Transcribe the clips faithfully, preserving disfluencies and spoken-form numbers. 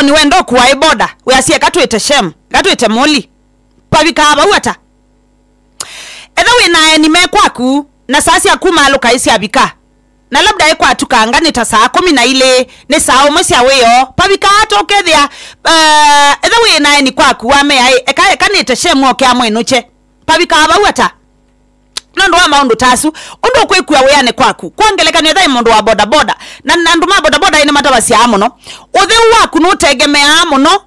Nĩwenda ũkua ĩ boda, wĩasye katwĩte Shem, katwĩte Moli. Pavikaa vau ata? Etha wĩ na aeni me kwaku, na saa sya kumaalũka ĩsyavika, na labda ĩkwatuka anga nĩ ta saa kũmi na ilĩ, nĩ saa ũmwe sya wĩoo, pavikaa ata ũkethĩa, eh, etha wĩ na aeni kwaku, wamea ĩ, eka, eka nĩte Shem oke amwĩnũkye. Pavikaa vau ata? Nũndũ wa maũndũ ta asu, ũndũ ũkwĩkua wĩanĩ kwaku. Kwa ngelekany'o, ethai mũndũ wa bodaboda, na, na andũ ma bodaboda nĩ matavasyaa mũno. Ũtheu waku nũtegemeaa mũno,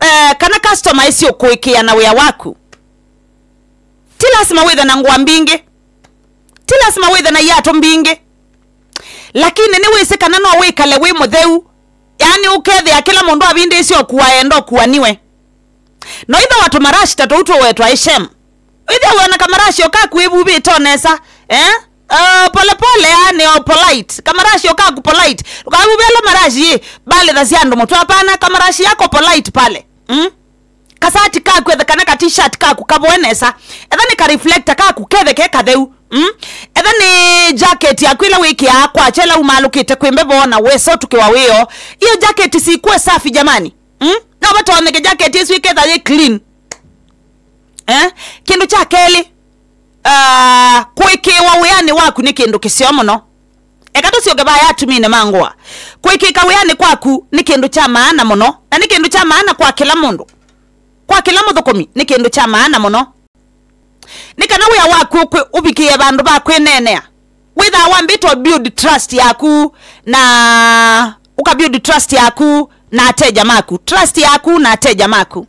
eh, kana customer ĩsyũkũĩkĩĩa na wĩa waku. Ti lasima wĩthe na ngũa mbingĩ. Ti lasima wĩthe na iatũ mbingĩ. Lakini nĩwĩsĩ kana no wĩkale wĩ mũtheu. Yaani ũkethĩa kĩla mũndũ avindĩĩsye ũkua enda ũkuaniwe. No ĩthĩwa tũmarashi ta tũu tũwetwa ĩ Shem. Ĩthĩwa wĩona kamarashi o kaku ĩvuvĩte o nesa, eh? Uh, pole pole, yaani o polite. Kamarashi o kaku polite. Ndũkavuvĩle marashi ĩ, mbalĩthasya andũ mũtwe, hapana, kamarashi yako polite pale. Mm? Kasati kaku etha kana ka t-shirt kaku kavoe nesa. Etha nĩ ka reflector kaku kethe ke katheu. Mm? Etha nĩ jacket yaku ĩla wĩkĩaa kwakya ĩla umaalũkĩte kwĩ mbevo na wesa ũtukĩwa wĩoo. Iyo jacket sikuwe safi jamani. Mm? No vatonyeke jacket ĩsu ĩketha yĩ clean. Eh? Kĩndũ kya kelĩ, ah, kũĩkĩĩwa wĩanĩ waku nĩ kĩndũ kĩseo mũno. Eka tũsyoke vaya atumĩnĩ ma ngũa. Kũĩkĩĩka wĩanĩ kwaku nĩ kĩndũ kya maana mũno, na nĩ kĩndũ kya maana kwa kĩla mũndũ. Kwa kĩla mũthũkũmi, nĩ kĩndũ kya maana mũno. Nĩ kana wĩa waku ũkwĩ-, ũvikĩĩe vandũ va kwĩneenea. Wĩthaa wambĩte build trust yaku na ũka build trust yaku na ateja maku. Trust yaku na ateja maku.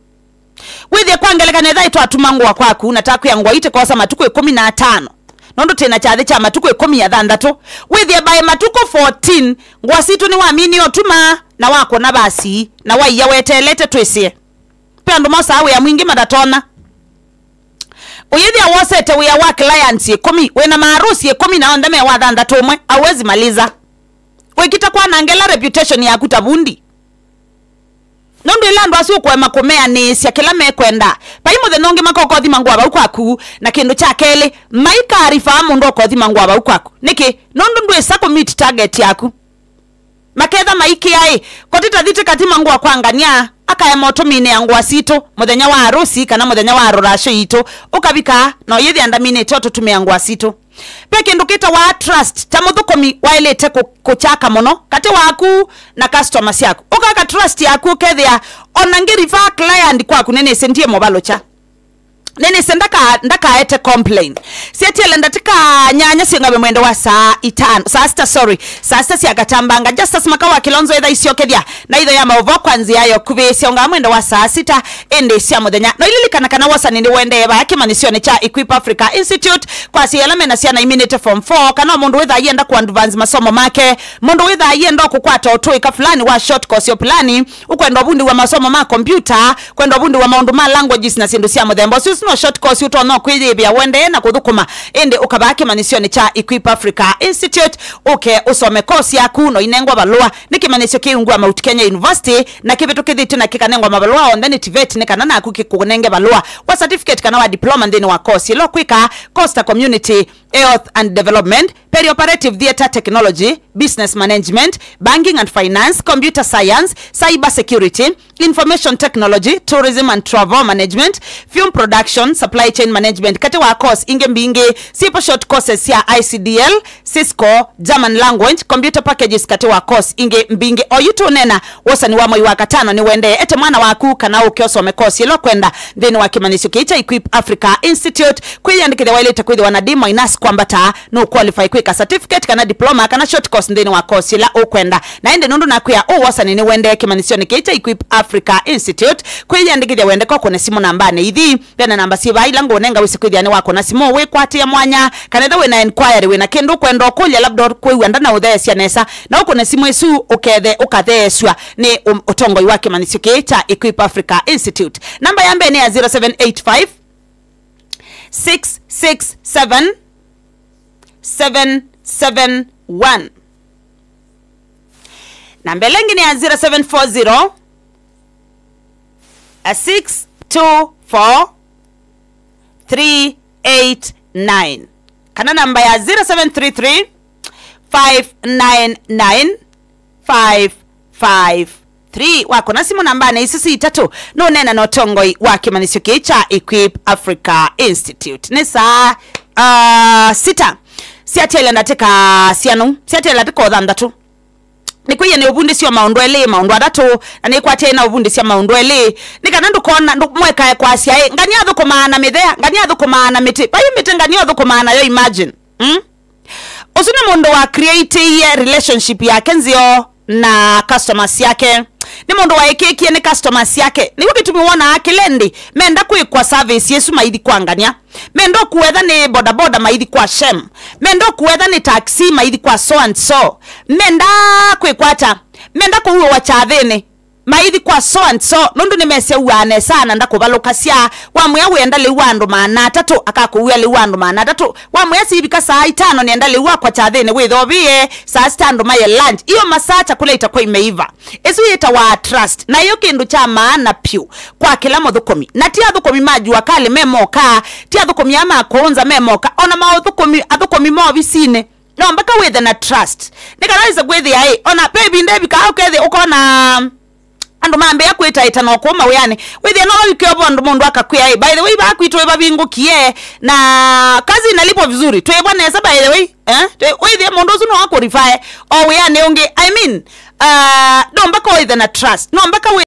Wĩthĩe kwa ngelekany'o, ethai twatuma ngũa kwaku na takwĩa ngũa itĩkosa matukũ ĩkũmi na atano. Nũndũ twĩ na kyathĩ kya matukũ ĩkũmi na thanthatũ. Wĩthĩe by matukũ fourteen, ngũa sitũ nĩwaminie ũtuma na wakũna vasi, na waia weteelete twĩsĩe. Ve andũ mosaa wĩa mwingĩ matatonya. Ũyĩthĩa wosete wĩa wa clients ĩkũmi, wĩna maarusi ĩkũmi na onthe me wa thanthatũ ũmwe, hauwezi maliza. Wĩkita kwananga ĩla reputation yaku ta vundi. Nũndũ ĩla andũ asu ũkũema kũmeanĩĩsya kĩla mekwenda, vai mũthenya ũngĩ makoka ũthima ngũa vau kwaku, na kĩndũ kya kelĩ, maikaarifaa mũndũ oka ũthima ngũa vau kwaku. Nĩkĩ? Nũndũ ndwĩsa kũ meet target yaku. Maketha maikĩa ĩ, koti ta thiti katima ngũa kwa ngania, akaema ũtũminĩa ngũa sitũ, mũthenya wa arusi kana mũthenya wa rũracio yitũ, ũkavika, na ũyĩthĩa ndaminĩte ũtũtumĩa ngũa sitũ. Ve kĩndũ kĩtawa trust, ta mũthũkũmi waĩlĩte kũ-, kũkyaka mũno katĩ waku na customer syaku. Ũkaka trust yaku ũkethĩa, ona ngĩrifa client kwaku nĩnĩsĩ ndiĩ mũvalũkya. Nĩnĩsĩ ndaka-, ndakaete complain. Syetiele ndatĩka nyanya syĩngave mwendo wa saa itano, saa sita, sorry, saa sita sya katambanga. Justus Makawa Kilonzo etha isyokethya na itho ya maũvoo kwa nzĩa ya ũkuvĩ syongaa mwendo wa saa sita ĩndĩ sya mũthenya. No ililikana kana wosani nĩwendee vaa kĩmanyĩsyonĩ kya Equip Africa Institute kwa asyai ala mena syana iminĩte form four, kana o mũndũ wĩthaa ienda kũ advance masomo make, mũndũ wĩthaa ienda kũkwata ũtũĩka fulani wa short course o fulani, ũkwenda ũvundĩw'a masomo ma kompyuta, kwenda ũvundĩw'a maũndũ ma languages na syĩndũ sya mũthemba ũsu, no short course ũtonya kwĩyĩvĩa wendee na kũthũkũma, ĩndĩ ũkavaa kĩmanyĩsyonĩ kya Equip Africa Institute, ũke ũsome course yaku na ũinengwa valũa nĩ kĩmanyĩsyo kĩungu wa Mount Kenya University, na kĩvĩtũkĩthĩtw'e na kĩkanengwa mavalũa onthe nĩ TVET, nĩ kana naku kĩkũnenge valũa wa certificate kana wa diploma nthĩnĩ wa course ĩla ũkwĩka, course ta community health and development, perioperative theatre technology, business management, banking and finance, computer science, cyber security, information technology, tourism and travel management, film production, supply chain management, katĩ wa course ingĩ mbingĩ, syĩpo short courses sya I C D L, Cisco, German language, computer packages, katĩ wa course ingĩ mbingĩ. Oyu tũnena wosani wa mwei wa katano nĩwendee, ete mwana waku kana ũke ũsome course ĩla ũkwenda nthĩnĩ wa kĩmanyĩsyo kĩĩ kya Equip Africa Institute. Kwĩyandĩkĩthya waĩlĩte kwĩthĩwa na D minus kwambata, no qualify kwĩka certificate kana diploma kana short course nthĩnĩ wa course ĩla ũkwenda. Na ĩndĩ nũndũ nakwĩa ũũ wosani nĩwendee kĩmanyĩsyonĩ kĩĩ kya Equip Africa Institute, kwĩyandĩkĩthya wendeka ũkũne simũ nambanĩ ithi. Vena namba syĩ vaa ila ngũnenga wĩsĩ kwĩthĩa nĩwakũna simũ wĩkwatĩe mwanya, kana ethĩwa wĩna enquiry, wĩna kĩndũ ũkwenda ũkũlya, labda kwĩw'a ndanaũtheesya nesa, na ũkũne simũ ĩsu ũkethe ũkatheesw'a nĩ ũ-, ũtongoi wa kĩmanyĩsyo kĩĩ kya Equip Africa Institute. Namba ya mbee nĩ ya zero seven eight five, six six seven, seven seven one. Namba ĩla ĩngĩ nĩ ya zero seven four zero, six two four, three eight nine, kana namba ya zero seven three three, five nine nine, five five three. Wakona simũ nambanĩ isu si itatũ, nũneena na ũtongoi wa kĩmanyĩsyo kĩĩ kya Equip Africa Institute. Nĩ saa, uh, sita syatiele ndatĩka syanu, syatiele ndatĩka o thanthatũ. Nĩkwĩie nĩ ũvundĩsyo maũndũ elĩ, maũndũ atatũ, na nĩkwatĩe na ũvundĩsya maũndũ elĩ. Nĩ kana ndũkona, ndũ-, mwekae kwasya, "Ĩ, ngania athũkũmaa na mĩthea, ngania athũkũmaa na mĩtĩ." Vai mĩtĩ ngania ũthũkũmaa nayo, imagine. Mm? Ũsu nĩ mũndũ wa createie relationship yake nzeo na customers yake. Nĩ mũndũ waĩkĩkie nĩ customers yake. Nĩw'o kĩtumi wonaa kĩla ĩndĩ menda kwĩkwa service ĩsu maithi kwa ngania. Menda ũkuetha nĩ bodaboda maithi kwa Shem. Menda ũkuetha nĩ taxi maithi kwa so and so. Menda kwĩkwata. Menda kũuĩwa kyathĩnĩ maithi kwa so and so, nũndũ nĩmesew'aa nesa na ndakũvalũkasya. Wamwĩa wĩenda lĩu wa andũ maana atatũ, akakũw'a lĩu wa andũ maana atatũ. Wamwĩa sivika saa itano nĩenda lĩu wakwa kyathĩnĩ, wĩthovĩe saa sita andũ maye lunch. Iyo masaa chakula itakuwa imeiva. Ĩsu yĩtawa trust, na ĩyo kĩndũ kya maana pyũ kwa kĩla mũthũkũmi. Na ti athũkũmi ma jua kali me moka, ti athũkũmi aa ma kũũnza me moka, ona maũthũkũmi, athũkũmi ma ovisinĩ. No mpaka wĩthe na trust. Nĩ kana wĩse kwĩthĩa ĩ, ona ve ĩvinda ĩvikaa ũkethĩa ũkona andũ mambĩĩa kwĩtaĩta na ũkũũ mawĩanĩ. Wĩthĩa no wĩkĩo vo andũ mũndũ akakwĩa ĩ, "By the way, vaa kwitũ ĩvavingũkie, na kazi inalipwa vizuri, twĩvwa nesa, by the way." Eh? Twĩ-, wĩthĩa mũndũ ũsu no akũrifae o wĩanĩ ũngĩ. I mean, uh, no mpaka wĩthe na trust. No mpaka wĩ